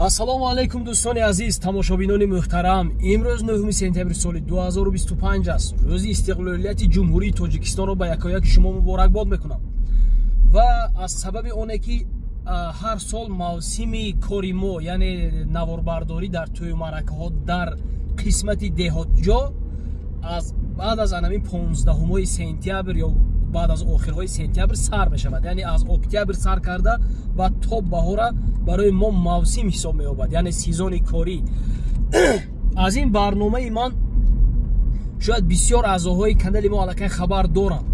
Ассалому алайкум, дӯстони азиз, тамошобинони муҳтарам. Имрӯз 9 сентябри соли 2025 аст. Рӯзи истиқлолияти Ҷумҳурии Тоҷикистонро ба якояки шумо муборакбод мекунам. Ва аз сабаби оне ки ҳар сол мавсими кори мо, яъне наворбардорӣ дар тӯю маъракаҳо дар қисмати деҳотҷо аз баъд аз анамин 15 сентябр ё баъд аз охирҳои сентябр сар мешавад, яъне аз октябр сар карда ба то баҳора барои мо мавсим ҳисоб меёбад, яъне сезони корӣ. Аз ин барномаи ман шояд бисёр аъзоҳои канали мо аллакай хабар доранд,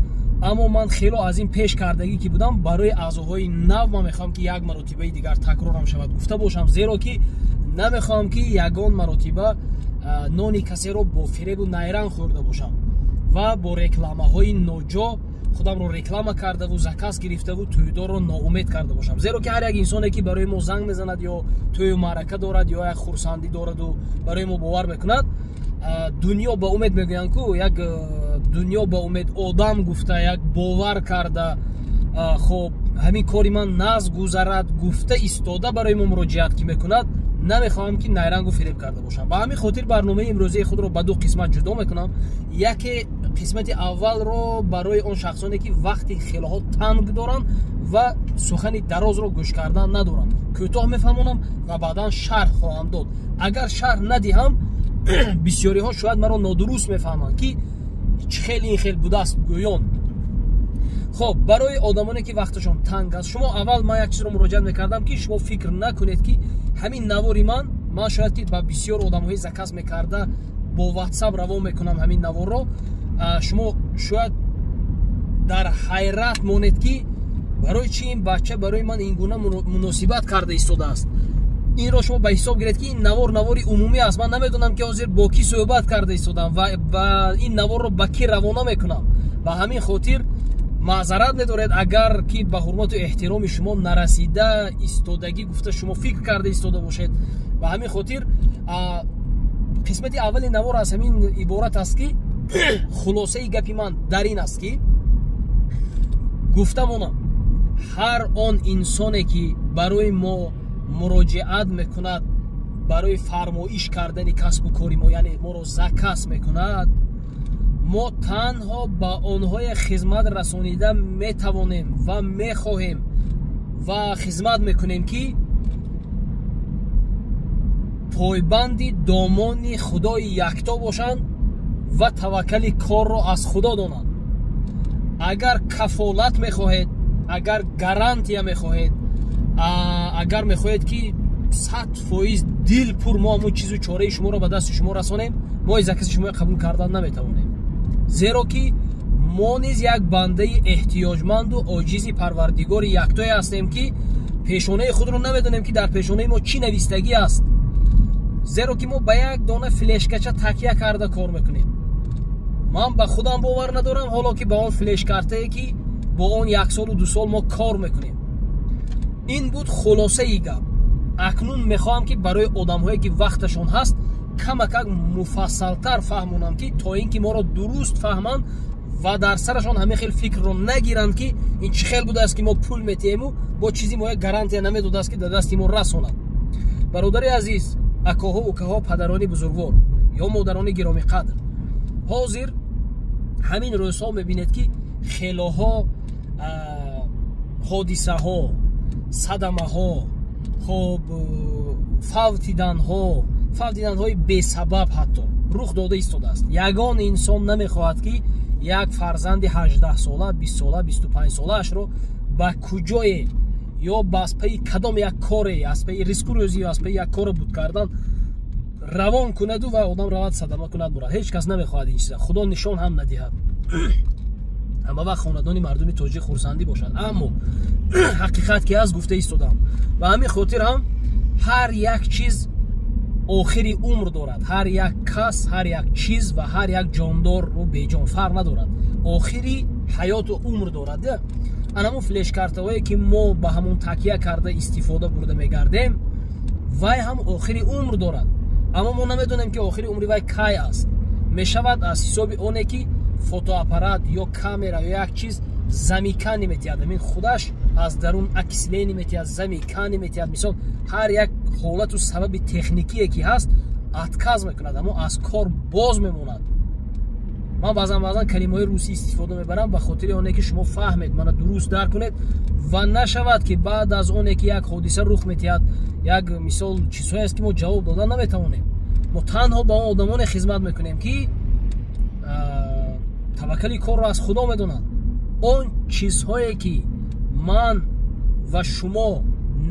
аммо ман хело аз ин пеш кардагӣ ки будам, барои аъзоҳои нав ман мехоҳам, ки як маротибаи дигар такрорам шавад, гуфта бошам, зеро ки намехоҳам, ки ягон маротиба нони касеро бо фиребу найранг хӯрда бошам ва бо рекламаҳои ноҷо худамро реклама кардаву заказ гирифтаву тӯйдорро ноумед карда бошам. Зеро ки ҳар як инсоне ки барои мо занг мезанад ё тӯю маърака дорад ё як хурсандӣ дораду барои мо бовар мекунад, дунё ба умед мегӯянд ку, як дунё ба умед одам гуфта, як бовар карда, хоб, ҳамин кори ман наз гузарад гуфта истода барои мо муроҷиат ки мекунад, намехоҳам, ки найрангу фиреб карда бошам. Ба ҳамин хотир барномаи имрӯзаи худро ба ду қисмат ҷудо мекунам. Яке қисмати аввалро барои он шахсоне ки вақти хелоҳо танг доранд ва сухани дарозро гӯш кардан надоранд, кӯтоҳ мефаҳмонам ва баъдан шарҳ хоҳам дод. Агар шарҳ надиҳам, бисёриҳо шояд маро нодуруст мефаҳманд, ки чӣ хел ин хел будааст гӯён. Хоб, барои одамоне ки вақташон танг аст, шумо аввал ман як чизро муроҷиат мекардам, ки шумо фикр накунед, ки ҳамин навори ман шояд ки ба бисёр одамҳои заказ мекарда бо WhatsApp равон мекунам ҳамин наворро, шумо шояд дар ҳайрат монед, ки барои чи ин бача барои ман ин гуна муносибат карда истодааст. Инро шумо ба ҳисоб гиред, ки ин навор навори умумӣ аст. Ман намедонам, ки ҳозир бо кӣ суҳбат карда истодам ва ин наворро ба кӣ равона мекунам. Ба ҳамин хотир маъзарат медоред, агар ки ба ҳурмату эҳтироми шумо нарасида истодагӣ гуфта шумо фикр карда истода бошед. Ба ҳамин хотир қисмати аввали навор аз ҳамин иборат аст, ки хулосаи гапи ман дар ин аст, ки гуфта монам, ҳар он инсоне ки барои мо муроҷиат мекунад барои фармоиш кардани касбу кори мо, яъне моро заказ мекунад, мо танҳо ба онҳое хизмат расонида метавонем ва мехоҳем ва хизмат мекунем, ки пойбанди домони Худои якто бошанд ва таваккали корро аз Худо донанд. Агар кафолат мехоҳед, агар гарантия мехоҳед, агар мехоҳед, ки 100% дил пур мо ҳамун чизу чораи шуморо ба дасти шумо расонем, мо закази шуморо қабул кардан наметавонем, зеро ки мо низ як бандаи эҳтиёҷманду оҷизи Парвардигори яктое ҳастем, ки пешонаи худро намедонем, ки дар пешонаи мо чӣ навистагӣ аст, зеро ки мо ба як дона флешкача такя карда кор мекунем. Ман ба худам бовар надорам, ҳоло ки ба он флешкартае, ки бо он як солу 2 сол мо кор мекунем. Ин буд хулосаи гап. Акнун мехоҳам, ки барои одамҳое ки вақташон ҳаст, камакак муфассалтар фаҳмонам, ки то ин ки моро дуруст фаҳманд ва дар сарашон ҳамин хел фикрро нагиранд, ки ин чӣ хел будааст, ки мо пул метиҳему бо чизи мо як гарантия намедодааст, ки дар дасти мо расонад. Бародари азиз, акоҳо, укаҳо, падарони бузургвор ё модарони гиромиқадр, ҳозир ҳамин рӯзҳо мебинед, ки хелоҳо ҳодисаҳо, садамаҳо, хоб, фавтиданҳои бесабаб ҳатто рух дода истодааст. Ягон инсон намехоҳад, ки як фарзанди 18сола, 20сола, 25солаашро ба куҷое ё ба аз пайи кадом як коре, аз пайи ризқу рӯзӣ ё аз пайи як коре буд кардан равон кунаду ва одам равад, садама кунад, мурад. Ҳеҷ кас намехоҳад ин чиза, Худо нишон ҳам надиҳад. Ҳама вақт хонадони мардуми тоҷик хурсандӣ бошад, аммо ҳақиқат ки аст, гуфта истодам. Ба ҳамин хотир ҳам ҳар як чиз охири умр дорад. Ҳар як кас, ҳар як чиз ва ҳар як ҷондору беҷон, фарқ надорад, охири ҳаёту умр дорад. Анамун флешкартаҳое ки мо ба ҳамон такя карда истифода бурда мегардем, вай ҳам охири умр дорад, аммо мо намедонем, ки охири умри вай кай аст. Мешавад аз ҳисоби оне ки фотоаппарат ё камера ё як чиз замыкание метиҳад, амин худаш аз дарун окисление метиҳад, замыкание метиҳад. Мисол, ҳар як ҳолату сабаби техникие ки ҳаст, отказ мекунад, аммо аз кор боз мемонад. Ман баъзан баъзан калимаҳои русӣ истифода мебарам ба хотири оне ки шумо фаҳмед, мана дуруст дарк кунед ва нашавад ки баъд аз оне ки як ҳодиса рух метиҳад, як мисол чизҳое аст ки мо ҷавоб дода наметавонем. Мо танҳо ба он одамоне хизмат мекунем, ки таваккали корро аз Худо медонанд. Он чизҳое ки ман ва шумо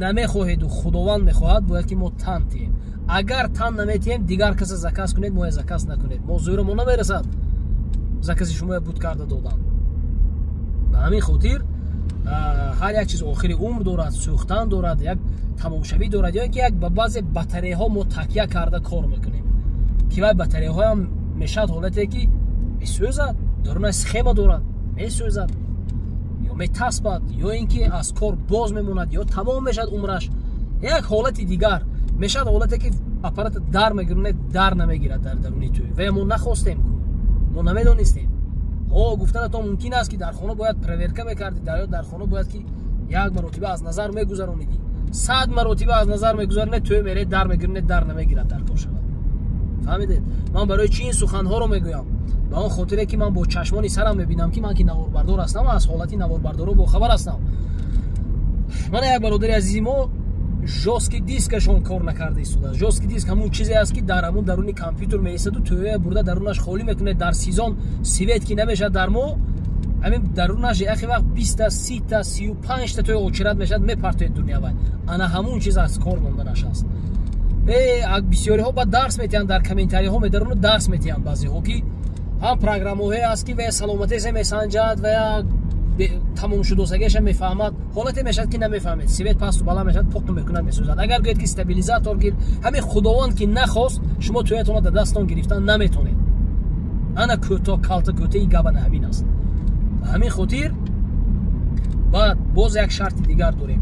намехоҳеду Худованд мехоҳад, бояд ки мо тан тиҳем. Агар тан наметиҳем, дигар каса заказ кунед, моя заказ накунед. Мо зӯрамо намерасад закази шумоя буд карда додан. Ба ҳамин хотир ҳар як чиз охири умр дорад, сӯхтан дорад, як тамомшавӣ дорад, ё ки як ба баъзе батареяҳо мо такя карда кор мекунем, ки вай батареяҳоям мешавад ҳолате ки месӯзад, дарунаш схема дорад, месӯзад ё метаспад, ё ин ки аз кор боз мемонад, ё тамом мешавад умраш. Як ҳолати дигар мешавад, ҳолате ки аппарата дар мегирунед, дар намегирад дар даруни тӯй. Ва мо нахостем, мо намедонистем. О, гуфтанатон мумкин аст, ки дар хона бояд проверка мекардӣ, ё дар хона бояд ки як маротиба аз назар мегузаронидӣ. 100 маротиба аз назар мегузаронед, тӯй меред, дар мегирунед, дар намегирад, дар кор шавад. Фаҳмидед? Ман барои чӣ ин суханҳоро мегӯям? Ба он хотире ки ман бо чашмони сарам мебинам, ки ман ки наворбардор ҳастам, аз ҳолати наворбардоро бохабар ҳастам. Мана як бародари азизи мо жёсткий дискашон кор накарда истодааст. Жёсткий диск ҳамун чизе аст, ки дар ҳамун даруни компютер меистаду тӯя бурда дарунаш холӣ мекунед. Дар сезон свет ки намешавад, дар мо ҳамин дарунаш яхе вақт 20-та, 30-та, 35-та тӯя очират мешавад, мепартоед дунявай. Ана ҳамун чиз аз кор монданаш аст. Бисёриҳо ба дарс метиҳанд, дар комментариҳо медаруну дарс метиҳанд баъзеҳо, ки ҳам программаҳое аст, ки вая саломатиша месанҷад, вая тамомшудосагиаша мефаҳмад. Ҳолате мешавад, ки намефаҳмед, свет пасту баланд мешавад, поқ мекунад, месӯзад. Агар гӯед, ки стабилизатор гир, ҳамин Худованд ки нахост, шумо тӯятонро дар дастон гирифтан наметонед. Ана кӯтоҳ, калта кӯтаи габана ҳамин аст. Ба ҳамин хотир баъд боз як шарти дигар дорем.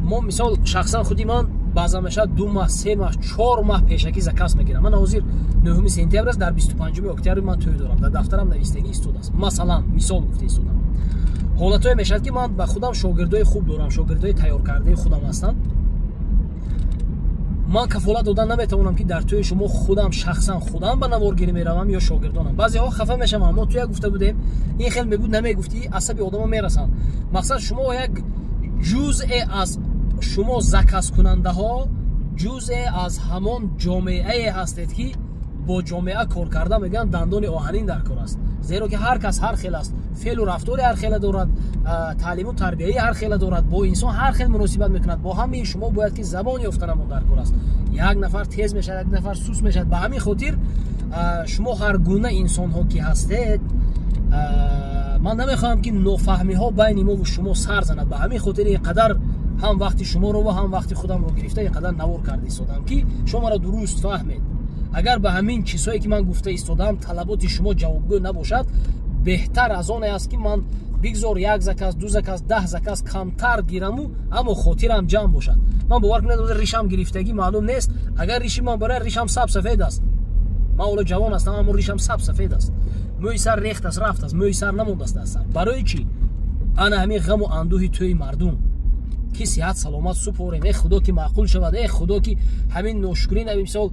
Мо мисол шахсан худи ман баъзан мешавад 2 маҳ, 3 маҳ, 4 маҳ пешакӣ заказ мегирам. Ман ҳозир 9 сентябр аст, дар 25 октябр ман тӯй дорам, дар дафтарам навистагӣ истодааст. Масалан, мисол гуфта истодам. Ҳолатҳое мешавад, ки ман ба худам шогирдои хуб дорам, шогирдои тайёркардаи худам ҳастанд. Ман кафолат додан наметавонам, ки дар тӯи шумо худам шахсан худам ба наворгирӣ меравам ё шогирдонам. Баъзеҳо хафа мешаванд: мо туя гуфта будем, ин хел мегӯ, намегуфтӣ, асаби одамо мерасанд. Мақсад, шумо як ҷузъе аз шумо заказкунандаҳо, ҷузъе аз ҳамон ҷомеае ҳастед, ки бо ҷомеа кор карда, мегӯянд, дандони оҳанин дар кор аст. Зеро ки ҳар кас ҳар хел аст, феълу рафтори ҳар хела дорад, таълиму тарбияи ҳар хела дорад, бо инсон ҳар хел муносибат мекунад. Бо ҳамаи шумо бояд ки забон ёфтанамон дар кор аст. Як нафар тез мешавад, як нафар сус мешавад. Ба ҳамин хотир шумо ҳар гуна инсонҳо ки ҳастед, ман намехоҳам, ки нофаҳмиҳо байни мо шумо сар занад. Ба ҳамин хотир ин қадар ҳам вақти шуморо ва ҳам вақти худамро гирифта, ин қадар навор карда истодам, ки шумо маро дуруст фаҳмед. Агар ба ҳамин чизҳое ки ман гуфта истодаам талаботи шумо ҷавобгӯ набошад, беҳтар аз оне аст, ки ман бигзор як заказ, ду заказ, 10 заказ камтар гираму, аммо хотирам ҷамъ бошад. Ман, бовар кунед, ришам гирифтагӣ маълум нест. Агар риши ман барои ришам саб сафед аст, ман ҳоло ҷавон ҳастам, аммо ришам саб сафед аст, мӯи сар рехтаст, рафтааст, мӯи сар намондааст дар сар. Барои чӣ? Ана ҳамин ғаму андӯҳи тӯи мардум, ки сиҳат саломат супорем, э Худо, ки маъқул шавад, э Худо, ки ҳамин ношукрӣ, мисол,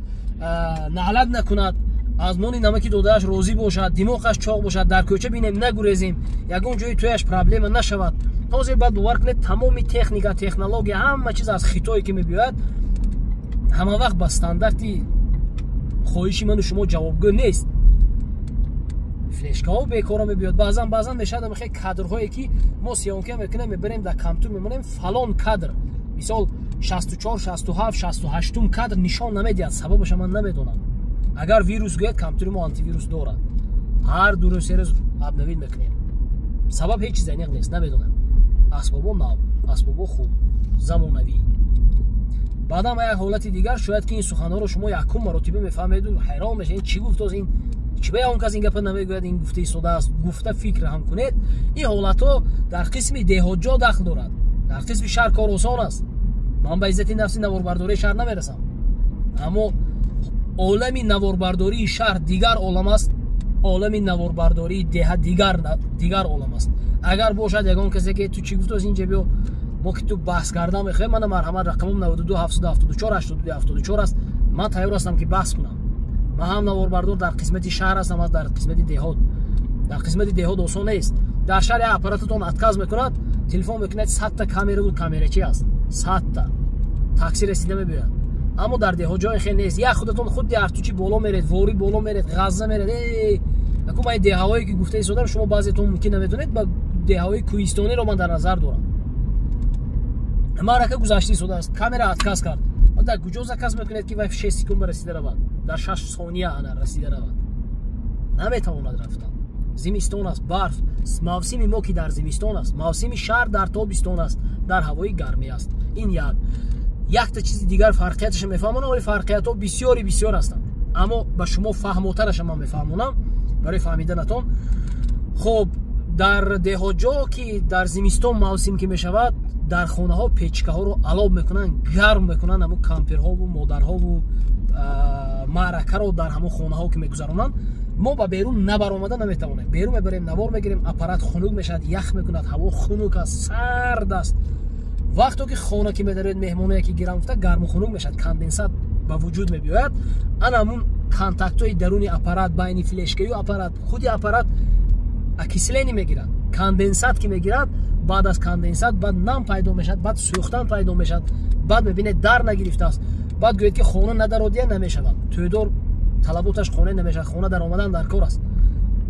наълат накунад, аз нони намаки додааш розӣ бошад, димоғаш чоқ бошад, дар кӯча бинем нагурезем, ягон ҷои тӯяш проблема нашавад. Ҳозир баъд, бовар кунед, тамоми техника, технология, ҳама чиз аз Хитое ки мебиёяд, ҳама вақт ба стандарти хоҳиши ману шумо ҷавобгӯ нест. Флешкаҳо бекора мебиёд. Баъзан баъзан мешавад хе кадрҳое ки мо съёмка мекунем, мебарем, дар компютер мемонем, фалон кадр, мисол, 64, 67, 68-ум кадр нишон намедиҳад. Сабабаша ман намедонам. Агар вирус гӯяд, компютери мо антивирус дорад, ҳар 2 рӯз, 3 рӯз обновить мекунем. Сабаб ҳеҷ чиз аниқ нест, намедонам. Асбобо нав, асбобо хуб, замонавӣ. Баъдам як ҳолати дигар, шояд ки ин суханҳоро шумо якум маротиба мефаҳмеду ҳайрон мешавед: чӣ гуфтоз ин, чӣ ба он кас ин гапа намегӯяд, ин гуфта истодааст, гуфта фикр ҳам кунед. Ин ҳолатҳо дар қисми деҳотҷо дахл дорад, дар қисми шаҳр кор осон аст. Ман ба иззати нафси наворбардории шаҳр намерасам, аммо олами наворбардории шаҳр дигар олам аст, олами наворбардории деҳа дигар олам аст. Агар бошад ягон касе, ки ту чӣ гуфтоз, инҷа биё. Мо ки ту баҳс кардан мехоҳем, мана марҳамат, рақамам 92 774 82 74 аст. Ман тайёр ҳастам ки баҳс кунам. Ман ҳам наворбардор дар қисмати шаҳр ҳастам, аз дар қисмати деҳот. Дар қисмати деҳот осон нест. Дар шаҳр як аппарататон отказ мекунад, телефон мекунад, 100 та камера буд, камерачи аст, 100 та такси расида мебиёяд. Аммо дар деҳот ҷои хел нест. Як худатон худи артучи боло меред, ворӣ боло меред, ғазза меред. Аку ман деҳаҳое ки гуфта истодам, шумо баъзетон мумкин наметонед, ба деҳаҳои кӯҳистониро ман дар назар дорам. Маърака гузашта истодааст, камера отказ кард. Дар куҷо заказ мекунед, ки вай 6 секунд расида равад, дар 6 сония ана расида равад? Наметавонад рафтан. Зимистон аст, барф. Мавсими мо ки дар зимистон аст, мавсими шаҳр дар тобистон аст, дар ҳавои гармӣ аст. Ин як. Якта чизи дигар фарқияташа мефаҳмонам, вале фарқиятҳо бисёри бисёр ҳастанд, аммо ба шумо фаҳмотараша ман мефаҳмонам барои фаҳмиданатон. Хоб, дар деҳотҷо ки дар зимистон мавсим ки мешавад, дар хонаҳо печкаҳоро алоб мекунанд, гарм мекунанд. Ҳамун кампирҳову модарҳову маъракаро дар ҳамон хонаҳо ки мегузаронанд, мо ба берун набаромада наметавонем. Берун мебарем, навор мегирем, аппарат хунук мешавад, ях мекунад, ҳаво хунук аст, сард аст. Вақто ки хона ки медароед, меҳмоное ки гирам гуфта, гарму хунук мешавад, конденсат ба вуҷуд мебиёяд. Ана ҳамун контактҳои даруни аппарат, байни флешкаю аппарат, худи аппарат окисление мегирад. Конденсат ки мегирад, баъд аз конденсат баъд нам пайдо мешавад, баъд сӯхтан пайдо мешавад. Баъд мебинед, дар нагирифтааст. Баъд гӯед, ки хона надародия намешавад. Тӯйдор талаботаш хона намешавад, хона даромадан дар кор аст,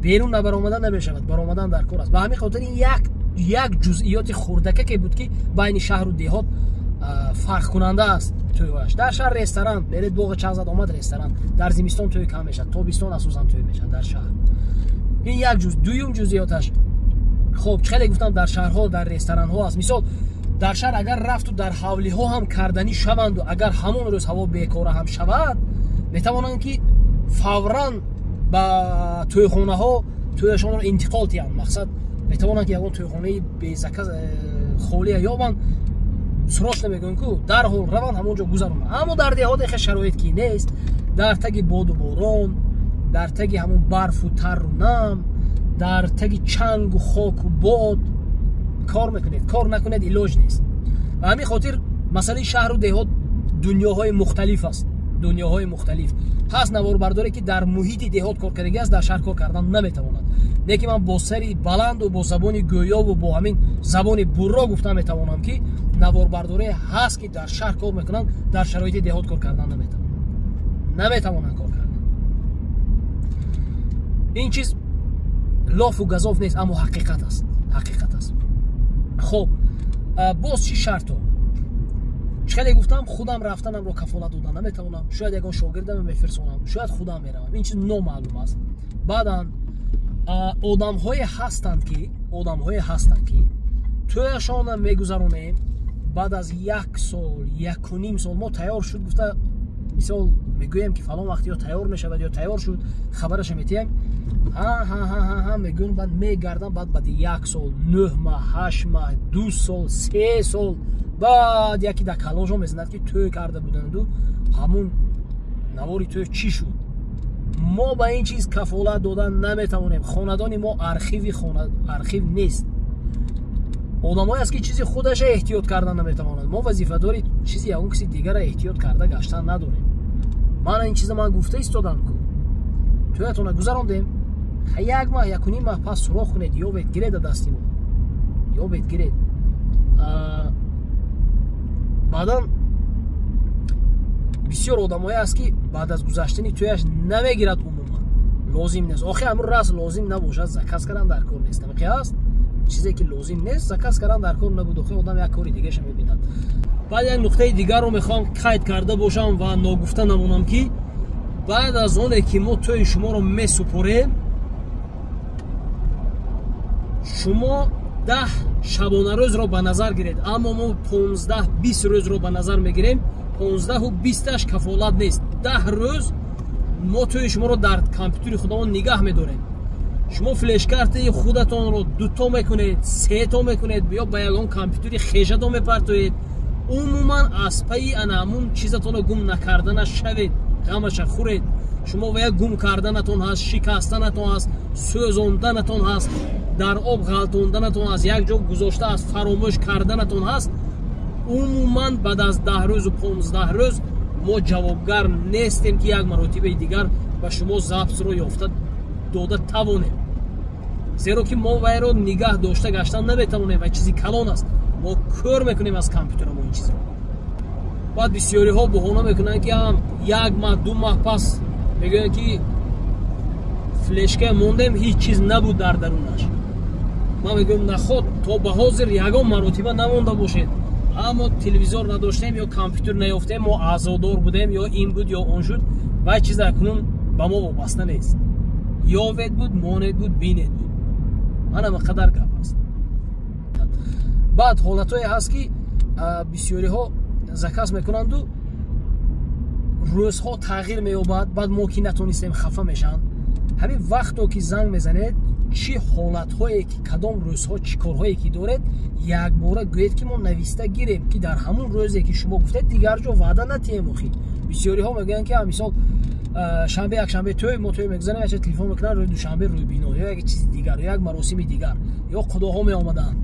берун набаромадан намешавад, баромадан дар кор аст. Ба ҳамин хотир ин як ҷузъиёти хурдакаке буд, ки байни шаҳру деҳот фарқкунанда аст тӯйҳояш. Дар шаҳр ресторан меред, боғи чағ зад омад, ресторан. Дар зимистон тӯй кам мешавад, тобистон асосан тӯй мешавад дар шаҳр. Ин як ҷуз. Дуюм ҷузъиёташ, хоб, чӣ хеле гуфтам, дар шаҳрҳо дар ресторанҳо аст. Мисол, дар шаҳр агар рафту дар ҳавлиҳо ҳам карданӣ шаванду, агар ҳамон рӯз ҳаво бекора ҳам шавад, метавонанд, ки фавран ба тӯйхонаҳо тӯяшонро интиқол диҳанд. Мақсад, метавонанд, ки ягон тӯйхонаи безаказ холия ёбанд, срочно мегӯем ку, дарҳол раванд, ҳамон ҷо гузаронанд. Аммо дар деҳот эхе шароит ки нест. Дар таги боду борон, дар таги ҳамон барфу тарру нам, дар таги чангу хоку бод кор мекунед, кор накунед, илоҷ нест. Ба ҳамин хотир масъалаи шаҳру деҳот дунёҳои мухталиф аст, дунёҳои мухталиф ҳаст. Наворбардоре ки дар муҳити деҳот кор кардагӣ аст, дар шаҳр кор кардан наметавонад. Не ки ман бо сари баланду бо забони гӯёву бо ҳамин забони бурро гуфта метавонам, ки наворбардоре ҳаст, ки дар шаҳр кор мекунанд, дар шароити деҳот кор кардан наметавонанд, наметавонанд кор кардан. Ин чиз лофу газоф нест, аммо ҳақиқат аст, ҳақиқат аст. Хоб, боз чӣ шарто? Чӣ хеле гуфтам, худам рафтанамро кафолат дода наметавонам. Шояд ягон шогирдаме мефирсонам, шояд худам меравам, ин чиз номаълум аст. Баъдан одамҳое ҳастанд, ки тӯяшона мегузаронем, баъд аз як сол, якуним сол мо тайёр шуд гуфта, мисол, мегӯем, ки фалон вақт ё тайёр мешавад, ё тайёр шуд, хабараша метиҳем. Ҳа, мегӯем, баъд мегардам, баъд баъди як сол, 9 маҳ, 8 маҳ, 2 сол, 3 сол баъд яке дар калоншон мезанад, ки тӯй карда буданду ҳамун навори тӯй чӣ шуд? Мо ба ин чиз кафолат додан наметавонем. Хонадони мо архиви архив нест. Одамое аст, ки чизи худаша эҳтиёт кардан наметавонад. Мо вазифадори чизи ягон киси дигара эҳтиёт карда гаштан надорем. Мана ин чиза ман гуфта истодам ку. Тӯятона гузарондем, як маҳ, якуним маҳ пас суроғ кунед, ёбед, гиреда дасти мо, ёбед, гиред. Баъдан бисёр одамое аст, ки баъд аз гузаштани тӯяш намегирад, умуман лозим нест. Охи, ҳамун раст лозим набошад, заказ кардан дар кор нест. Амиқи ҳаст, чизе ки лозим нест, заказ кардан дар кор набуд. Охи, одам як кори дигаша мебинад. Баъд як нуқтаи дигарро мехоҳам қайд карда бошам ва ногуфта намонам, ки баъд аз оне ки мо тӯи шуморо месупорем, шумо 10 шабонарӯзро ба назар гиред, аммо мо 15-20 рӯзро ба назар мегирем. Понздаҳу бисташ кафолат нест. 10 рӯз мо тӯи шуморо дар компютери худамон нигаҳ медорем. Шумо флешкартаи худатонро дуто мекунед, сето мекунед ё ба ягон компютери хешатон мепартоед. Умуман, аз пайи ана ҳамун чизатонро гум накардана шавед, ғамаша хӯред. Шумо ва як гум карданатон ҳаст, шикастанатон ҳаст, сӯзонданатон ҳаст, дар об ғалтонданатон ҳаст, як ҷо гузошта аз фаромӯш карданатон ҳаст. Умуман баъд аз 10 рӯзу 15 рӯз мо ҷавобгар нестем, ки як маротибаи дигар ба шумо записро ёфта дода тавонем, зеро ки мо вайро нигаҳ дошта гаштан наметавонем. Вай чизи калон аст, мо кӯр мекунем аз компютера мо ин чизро. Баъд бисёриҳо баҳона мекунанд, ки як маҳ, 2 маҳ пас мегӯянд, ки флешка мондем, ҳеҷ чиз набуд дар дарунаш. Ман мегӯям, наход то ба ҳозир ягон маротиба намонда бошед, аммо телевизор надоштем ё компютер наёфтем, мо аъзодор будем, ё ин буд, ё он шуд. Вай чиз акнун ба мо вобаста нест. Ёвед буд, монед буд, бинед буд, ҳанама қадар гап аст. Баъд ҳолатҳое ҳаст, ки бисёриҳо заказ мекунанду рӯзҳо тағйир меёбад, баъд мо ки натонистем, хафа мешаванд. Ҳамин вақто ки занг мезанед, чӣ ҳолатҳое ки, кадом рӯзҳо, чӣ корҳое ки доред, якбора гӯед, ки мо нависта гирем, ки дар ҳамун рӯзе ки шумо гуфтед, дигар ҷо ваъда натиҳем. Охи бисёриҳо мегӯянд, ки мисол, шанбе, якшанбе тӯй, мо тӯй мегузарем, яча телефон мекунанд, рӯи душанбе рӯйбино ё як чизи дигар, ё як маросими дигар, ё худоҳо меомаданд.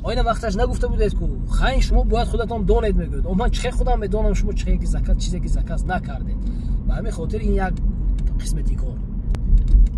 Оина вақташ нагуфта будед ку? Хайн, шумо бояд худатон донед, мегӯяд. Ман чихе худам медонам, шумо чихе ки заказ, чизе ки заказ накардед? Ба ҳамин хотир ин як қисмати кор.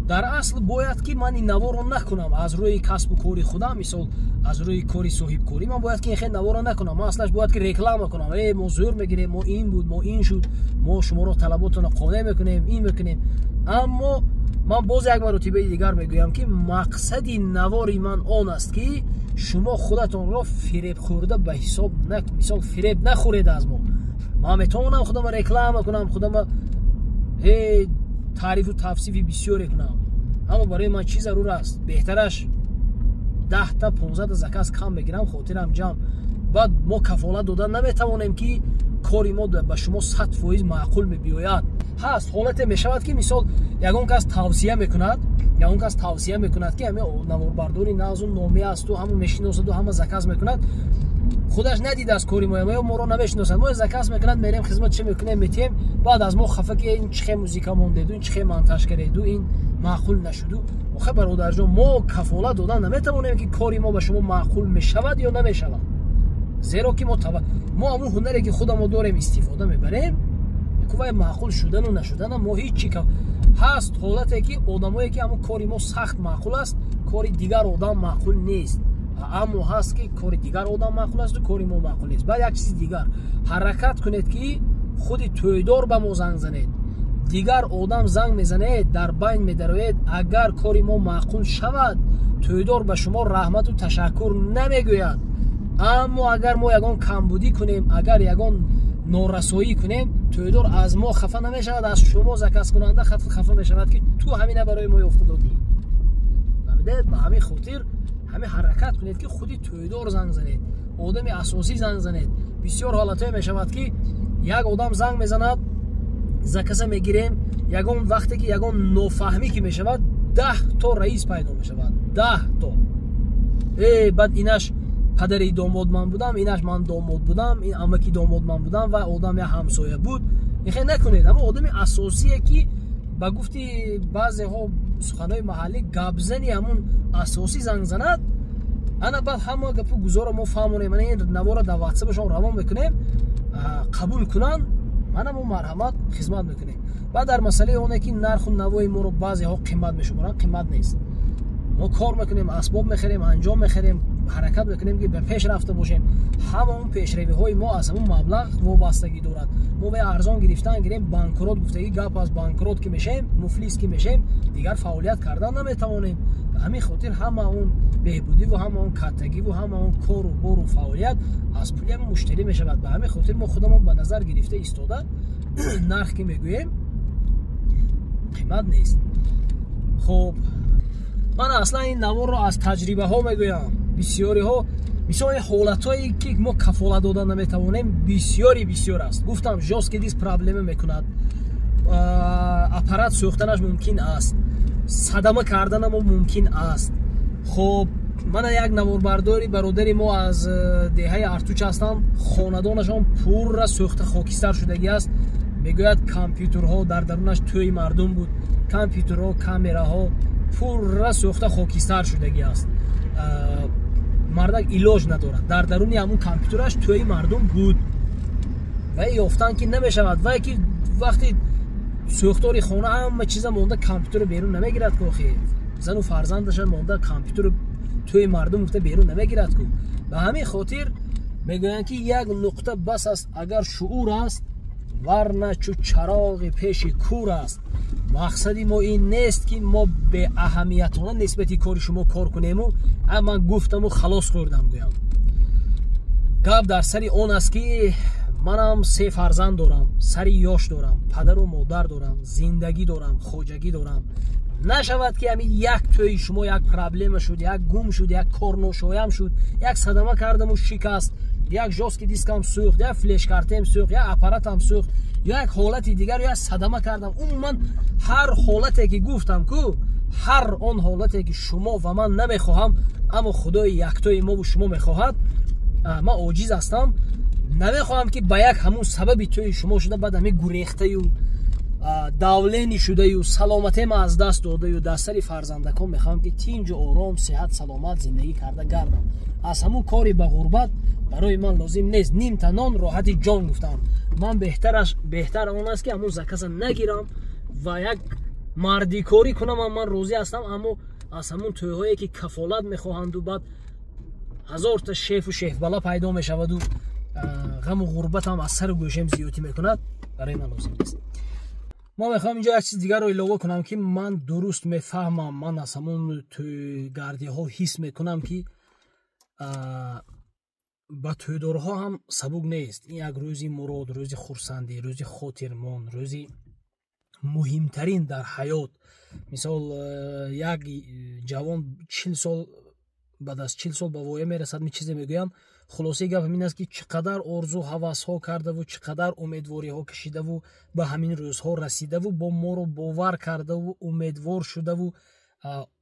Дар асл бояд ки ман ин наворо накунам. Аз рӯи касбу кори худам, мисол, аз рӯи кори соҳибкорӣ, ман бояд ки ин хел наворо накунам. Ман аслаш бояд ки реклама кунам: э, мо зӯр мегирем, мо ин буд, мо ин шуд, мо шуморо талаботонро қонеъ мекунем, ин мекунем. Аммо ман боз як маротибаи дигар мегӯям, ки мақсади навори ман он аст, ки шумо худатонро фиребхӯрда ба ҳисоб, мисол, фиреб нахӯред аз мо. Ман метавонам худама реклама кунам, худама таърифу тавсифи бисёре кунам, аммо барои ман чӣ зарур аст? Беҳтараш 10-та, 15-та заказ кам мегирам, хотирам ҷамъ. Баъд мо кафолат дода наметавонем, ки кори мо ба шумо 100% маъқул мебиёяд. Ҳаст ҳолате мешавад, ки мисол, ягон кас тавсия мекунад, ягон кас тавсия мекунад, ки ҳами наворбардори нағзу номӣ асту ҳама мешиносаду ҳама заказ мекунад. Худаш надидааст кори мо ё моро намешиносад, мо заказ мекунад, мерем, хизмат чӣ мекунем, метиҳем. Баъд аз мо хафа, ки ин чихе музика мондеду, ин чихе монтаж кардеду, ин маъқул нашуду. Охе, бародарҷон, мо кафолат додан наметавонем, ки кори мо ба шумо маъқул мешавад ё намешавад, зеро ки мо ҳамун ҳунаре ки худамо дорем, истифода мебарем. Вай маъқул шудану нашудана мо ҳеҷ чи. Ҳаст ҳолате, ки одамое ки ҳамун кори мо сахт маъқул аст, кори дигар одам маъқул нест, аммо ҳаст, ки кори дигар одам маъқул асту кори мо маъқул нест. Баъд як чизи дигар: ҳаракат кунед, ки худи тӯйдор ба мо занг занед. Дигар одам занг мезанед, дар байн медароед. Агар кори мо маъқул шавад, тӯйдор ба шумо раҳмату ташаккур намегӯяд. Аммо агар мо ягон камбудӣ кунем, агар ягон норасоӣ кунем, тӯйдор аз мо хафа намешавад, аз шумо, заказкунанда, хафа мешавад, ки ту ҳамина барои мо ёфта додӣ. Фаҳмидед? Ба ҳамин хотир ҳамин ҳаракат кунед, ки худи тӯйдор занг занед, одами асосӣ занг занед. Бисёр ҳолатҳое мешавад, ки як одам занг мезанад, заказа мегирем, ягон вақте ки ягон нофаҳмӣ ки мешавад, 10 то раис пайдо мешавад, 10 то. Э, баъд инаш падари домод ман будам, инаш ман домод будам, ин амаки домод ман будам ва одам я ҳамсоя буд. Ихе накунед. Аммо одами асосие, ки ба гуфти баъзеҳо суханҳои маҳаллӣ, гапзани ҳамун асосӣ занг занад. Ана баъд ҳама гапу гузоро мо фаҳмонем. Ана ин навора дар ватсапашон равон мекунем, қабул кунанд, мана мо марҳамат, хизмат мекунем. Баъд дар масъалаи оне, ки нарху навои моро баъзеҳо қимат мешуморанд, қимат нест. Мо кор мекунем, асбоб мехарем, анҷом мехарем, ҳаракат мекунем, ки ба пеш рафта бошем. Ҳама он пешравиҳои мо аз ҳамун маблағ вобастагӣ дорад. Мо вай арзон гирифтан гирем, банкрот гуфтагӣ гап аз банкрот ки мешем, муфлис ки мешем, дигар фаъолият кардан наметавонем. Ба ҳамин хотир ҳама он беҳбудиву ҳама он каттагиву ҳама он кору бору фаъолият аз пули ҳама муштарӣ мешавад. Ба ҳамин хотир мо худамон ба назар гирифта истода нарх ки мегӯем, қимат нест. Хуб, ман аслан ин наворро аз таҷрибаҳо мегӯям. Бисёриҳо, мисол, ҳолатҳое ки мо кафолат дода наметавонем, бисёри бисёр аст. Гуфтам, жёсткий диск проблема мекунад, аппарат сӯхтанаш мумкин аст, садама карданамо мумкин аст. Хуб, мана як наворбардори бародари мо аз деҳаи Артуч ҳастанд, хонадонашон пурра сӯхта хокистар шудагӣ аст. Мегӯяд, компютерҳо дар дарунаш, тӯи мардум буд, компютерҳо, камераҳо пурра сӯхта хокистар шудагӣ аст. Мардак илоҷ надорад, дар даруни ҳамун компютераш тӯи мардум буд ва ёфтан ки намешавад. Вай ки вақти сӯхтори хона ҳама чиза монда, компютерро берун намегирад ку, охи зану фарзандаша монда, компютер тӯи мардум гуфта берун намегирад ку. Ба ҳамин хотир мегӯянд, ки як нуқта бас аст, агар шуур аст, варна чу чароғи пеши кур аст. Мақсади мо ин нест, ки мо беаҳамиятона нисбати кори шумо кор кунему ман гуфтаму халос хӯрдам гӯям. Гап дар сари он аст, ки манам се фарзанд дорам, сари ёш дорам, падару модар дорам, зиндагӣ дорам, хоҷагӣ дорам. Нашавад, ки ҳамин як тӯи шумо як проблема шуд, як гум шуд, як корношоям шуд, як садама кардаму шикаст, як жёсткий дискам сӯхт, як флешкартем сӯхт, як аппаратам сӯхт, ё як ҳолати дигар, ё як садама кардам. Умуман, ҳар ҳолате ки гуфтам ку, ҳар он ҳолате ки шумо ва ман намехоҳам, аммо Худои яктои мову шумо мехоҳад, ман оҷиз ҳастам. Намехоҳам, ки ба як ҳамун сабаби тӯи шумо шуда, баъд ҳамин гурехтаю, давление шудаю, саломатема аз даст додаю, дар сари фарзандакон. Мехоҳам, ки тинҷу ором, сиҳат саломат зиндагӣ карда гардам. Аз ҳамун кори ба ғурбат барои ман лозим нест. Нимта нон роҳати ҷон гуфтам. Ман беҳтар он аст, ки ҳамун заказа нагирам ва як мардикорӣ кунам, ман розӣ ҳастам. Аммо аз ҳамун тӯйҳое, ки кафолат мехоҳанду, баъд ҳазорта шефу шефбала пайдо мешаваду, ғаму ғурбатам аз сару гӯшем зиёдӣ мекунад, барои ман лозим нест. Мо мехоҳам инҷо як чиз дигарро илова кунам, ки ман дуруст мефаҳмам. Ман аз ҳамон тӯйгардиҳо ҳис мекунам, ки ба тӯйдорҳо ҳам сабук нест. Ин як рӯзи мурод, рӯзи хурсандӣ, рӯзи хотирмон, рӯзи муҳимтарин дар ҳаёт. Мисол, як ҷавон 40 сол, баъд аз 40 сол ба воя мерасад, ми чизе мегӯянд. Хулосаи гап ҳамин аст, ки чӣ қадар орзу ҳавасҳо кардаву, чӣ қадар умедвориҳо кашидаву, ба ҳамин рӯзҳо расидаву, бо моро бовар кардаву, умедвор шудаву,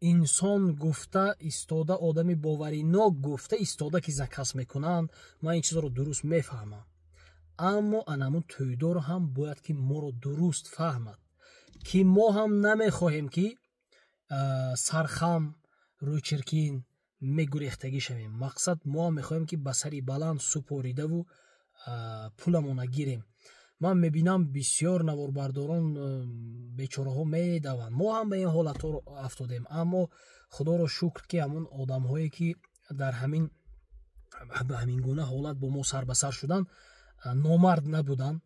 инсон гуфта истода, одами боваринок гуфта истода, ки заказ мекунанд. Ман ин чизро дуруст мефаҳмам, аммо анамун тӯйдор ҳам бояд, ки моро дуруст фаҳмад, ки мо ҳам намехоҳем, ки сархам, рӯйчиркин мегурехтагӣ шавем. Мақсад, мо ҳам мехоҳем, ки ба сари баланд супоридаву пуламона гирем. Ман мебинам, бисёр наворбардорон бечораҳо медаванд. Мо ҳам ба ин ҳолатҳо афтодем, аммо Худоро шукр, ки ҳамон одамҳое, ки дар ҳамин ба ҳамин гуна ҳолат бо мо сар ба сар шуданд, номард набуданд,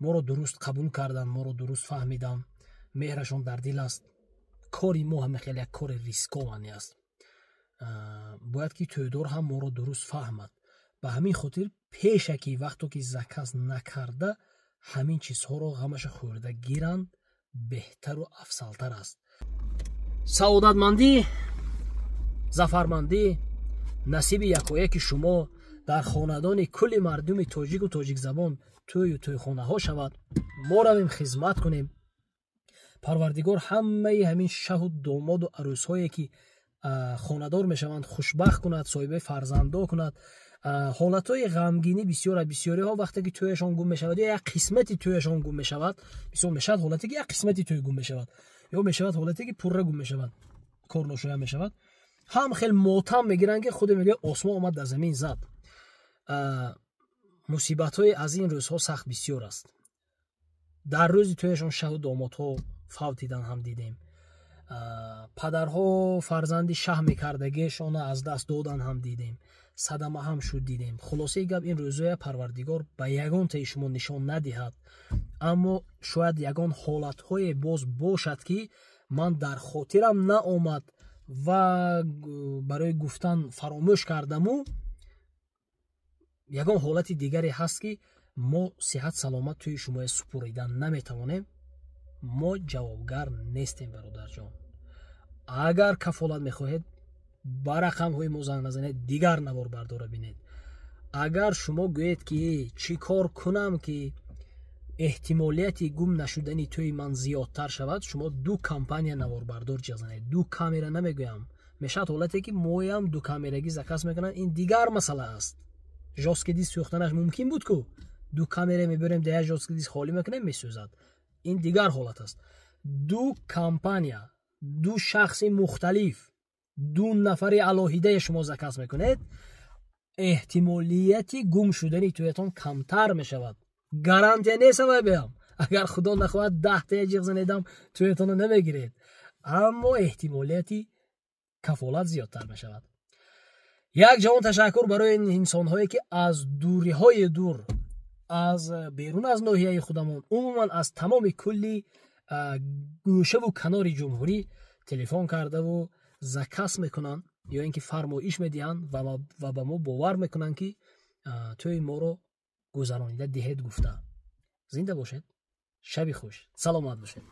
моро дуруст қабул карданд, моро дуруст фаҳмиданд, меҳрашон дар дил аст. Кори мо ҳама хеле як кори рискованный аст. Бояд, ки тӯйдор ҳам моро дуруст фаҳмад. Ба ҳамин хотир пешакӣ, вақто ки заказ накарда, ҳамин чизҳоро ғамаша хӯрда гиранд, беҳтару афзалтар аст. Саодатмандӣ, зафармандӣ насиби якояки шумо, дар хонадони кулли мардуми тоҷику тоҷикзабон тӯю тӯйхонаҳо шавад. Мо равем, хизмат кунем. Парвардигор ҳамаи ҳамин шаҳу домоду арӯсҳое, ки хонадор мешаванд, хушбахт кунад, соҳибаи фарзандо кунад. Ҳолатҳои ғамгинӣ бисёр. Бисёриҳо вақте ки тӯяшон гум мешавад ё як қисмати тӯяшон гум мешавад, мисол, мешавад ҳолате, ки як қисмати тӯй гум мешавад, ё мешавад ҳолате, ки пурра гум мешавад, кор ношоям мешавад, ҳам хел мотам мегиранд, ки худе мегӯяд, осмон омад, дар замин зад. Мусибатҳои аз ин рӯзҳо сахт бисёр аст. Дар рӯзи тӯяшон шаҳу домодҳо фавтидан ҳам дидем, падарҳо фарзанди шаҳ мекардагиашона аз даст додан ҳам дидем, садама ҳам шуд, дидем. Хулосаи гап, ин рӯзоя Парвардигор ба ягонтаи шумо нишон надиҳад, аммо шояд ягон ҳолатҳое боз бошад, ки ман дар хотирам наомад ва барои гуфтан фаромӯш кардаму. Ягон ҳолати дигаре ҳаст, ки мо сиҳат саломат тӯи шумоя супоридан наметавонем, мо ҷавобгар нестем, бародарҷон. Агар кафолат мехоҳед, ба рақамҳои мо занг назанед, дигар наворбардора бинед. Агар шумо гӯед, ки чӣ кор кунам, ки эҳтимолияти гум нашудани тӯи ман зиёдтар шавад, шумо ду компания наворбардор ҷазанед. Ду камера намегӯям, мешавад ҳолате, ки моям ду камерагӣ заказ мекунанд, ин дигар масъала аст. Жёсткий диск сӯхтанаш мумкин буд ку, ду камера мебарем, да як жёсткий диск холӣ мекунем, месӯзад, ин дигар ҳолат аст. Ду компания, ду шахси мухталиф. Ду нафари алоҳидае шумо заказ мекунед, эҳтимолияти гум шудани тӯятон камтар мешавад. Гарантия нест, беам, агар худо нахоҳад, 10 тая ҷиғ занедам, тӯятонро намегиред, аммо эҳтимолияти кафолат зиёдтар мешавад. Як ҷавон ташаккур барои инсонҳое, ки аз дуриҳои дур, аз берун аз ноҳияи худамон, умуман аз тамоми кулли гӯшаву канори ҷумҳурӣ телефон кардаву заказ мекунанд ё ин ки фармоиш медиҳанд ва ба мо бовар мекунанд, ки тӯи моро гузаронида диҳед гуфта. Зинда бошед, шаби хуш, саломат бошед.